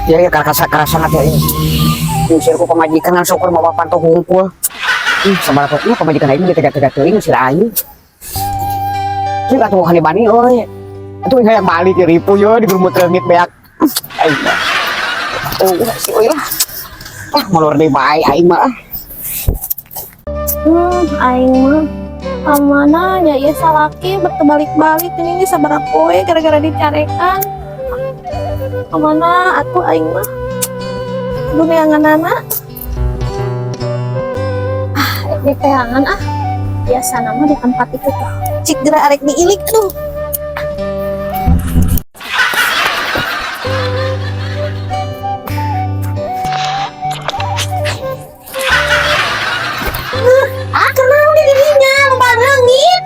Ya ya karasa karasa teh ini. Ngusir ku pamajikan ngan syukur mawa panto hungkul. Ih, sabaraha ieu pamajikan aing ge tega-tega teuing ngusir aing. Cik atuh hane bani euy. Atuh hayang balik ya ripuh yo di gerumut reungit beak. Aing mah. Oh, si euy lah. Ah, molor deui bae aing mah. Aing mah kamana nya ieu salaki bertebalik-balik ini sabaraha poe gara-gara dicarekan. Kamana atuh aing mah? Duneanganana. Ah, diteangan ah. Biasa nama di tempat itu tuh. Cik geura arek diilik aduh. Ah, kenal di dirinya, loba reungit.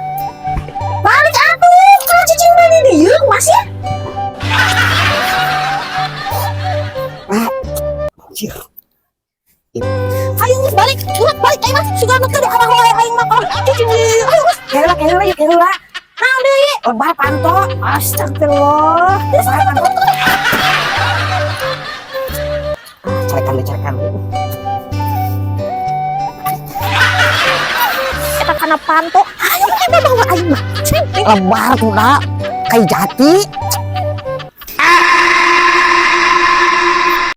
Balik atuh, kalau cicing mah di dieu masih. Anjir. Ayo geus balik, urat balik aing mah. Sugan teh di arah wae aing mah kalau cicing di dieu. Ayo geus. Keula keula ya keula. Naon deui? Lebar panto. Astagfirullah. Lebar panto. Ah, carekan deh, carekan. Eta kana panto. Ayo eta bawa aing mah. Cing. Lebar tuh dah. Kayak jati.